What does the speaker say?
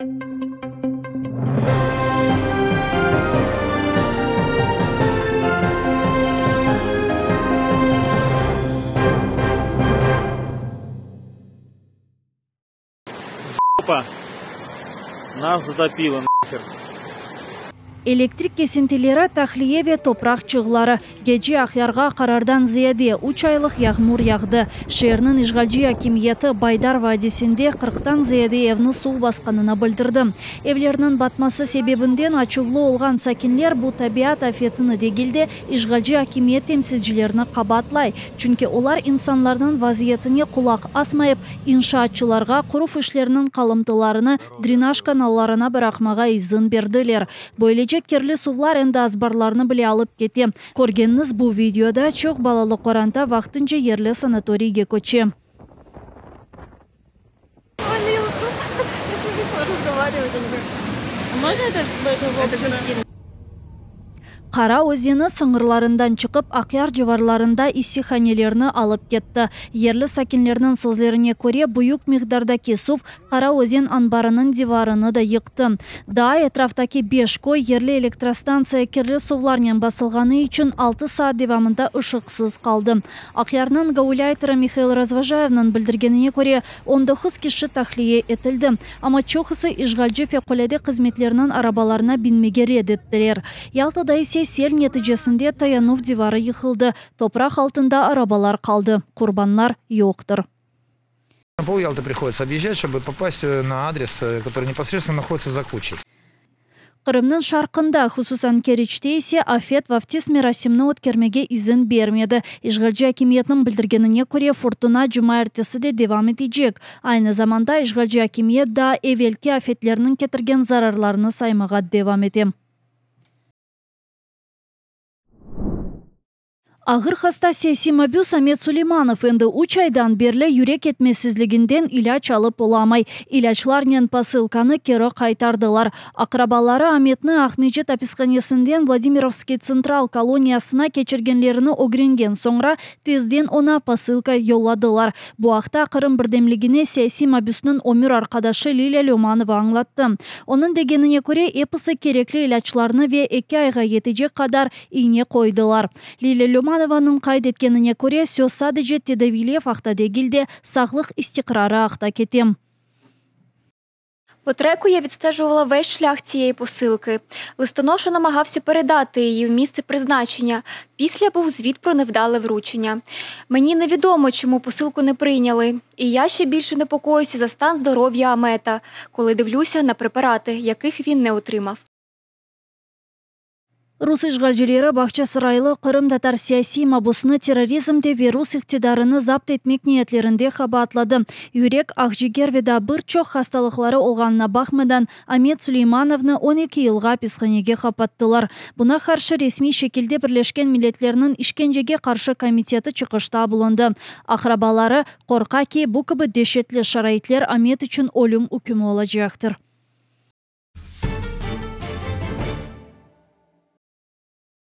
Jopa, nas zatopilo naher. Elektrik kesintileri, tahliye ve topraq çığları. Gece Aqyarğa qarardan ziyade üç aylıq yağmur yağdı. Şeerniñ işğalci akimiyeti Baydar vadisinde qırqtan ziyade evni suv basqanını bildirdi. Evlerniñ batması sebebinden açuvlı olğan sakinler bu tabiat afetini degil de, işğalci akimiyet temsilcilerini qabaatlay, çünki olar insanlarnıñ vaziyetine qulaq asmayıp, İnşaatçılarğa quruv işleriniñ qalımtılarını drenaj kanallarına bıraqmağa izin berdiler. Böylece kirli suvlar endi azbarlarnı bile alıp kete. Körgeniñiz bu videoda çoq balalı qoranta vaqtınca yerli sanatoriyge köçe. Qara özeni sıñırlarından çıqıp, Aqyar civarlarında issihanelerni alıp ketti. Yerli sakinlerniñ sözlerine köre, büyük miqdardaki suv Qara özen anbarınıñ divarını da yıqtı. Daa etraftaki beş köy yerli elektrostantsiya kirli suvlarnen basılğanı içün altı saat devamında ışıqsız qaldı. Aqyarnıñ gaulâyteri Mihail Razvojayevniñ bildirgenine köre, 19 kişi tahliye etildi, amma çoqusı işğalci fevqulâde hızmetlerniñ arabalarına binmege red ettiler. Yaltada ise sel neticesinde tayanuv divarı yıqıldı, topraq altında arabalar qaldı. Qurbanlar yoqtır. Pol Ялты приходится объезжать, чтобы попасть на адрес, который непосредственно находится за кучей. Qırımnıñ şarqında, hususan Keriçte ise afet vaftiz merasimni ötkermege izin bermedi. İşğalci akimiyetniñ bildirgenine köre, furtuna cumaertesi de devam etecek. Aynı zamanda işğalci akimiyet daa evelki afetlerniñ ketirgen zararlarını saymağa devam ete. Ağır hasta siyasiy mabüs Amet Suleymanov endi üç aydan berli yürek yetmesizliginden ilâc alıp olamay. İlâclarnen posılkanı keri qaytardılar. Aqrabaları Ametni Aqmescit apishanesinden Vladimirovskiy tsentral koloniyasına keçirgenlerini ögrengen soñra, tezden oña posılka yolladılar. Bu aqta Qırım birdemligine siyasiy mabüsniñ ömür arqadaşı Lilâ Lömanova añlattı. Onıñ degenine köre, episi kerekli ilâclarnı ve eki ayğa yetecek qadar İyne qoydılar. Lilâ Lömanovanıñ qayd etkenine köre, söz sadece tedaviylev aqta degil de, sağlıq istiqrarı aqta kete. По треку я відстежувала весь шлях цієї посилки. Листоноша намагався передати її в місце призначення. Після був звіт про невдале вручення. Мені невідомо, чому посилку не прийняли. І я ще більше непокоюся за стан здоров'я Амета, коли дивлюся на препарати, яких він не отримав. Rus işğalcileri Bağçasaraylı qırımtatar siyasiy mabusını terrorizmde ve rus iqtidarını zapt etmek niyetlerinde qabaatladı. Yürek, aqciger ve daa bir çoq hastalıqları olğanına baqmadan, Amet Suleymanovnı 12 yılğa apishanege qapattılar. Buna qarşı resmiy şekilde Birleşken Milletlerniñ İşkencege qarşı komiteti çıqışta bulundı. Aqrabaları qorqa ki, bu kibi deşetli şaraitler Amet içün ölüm ükümi olacaqtır.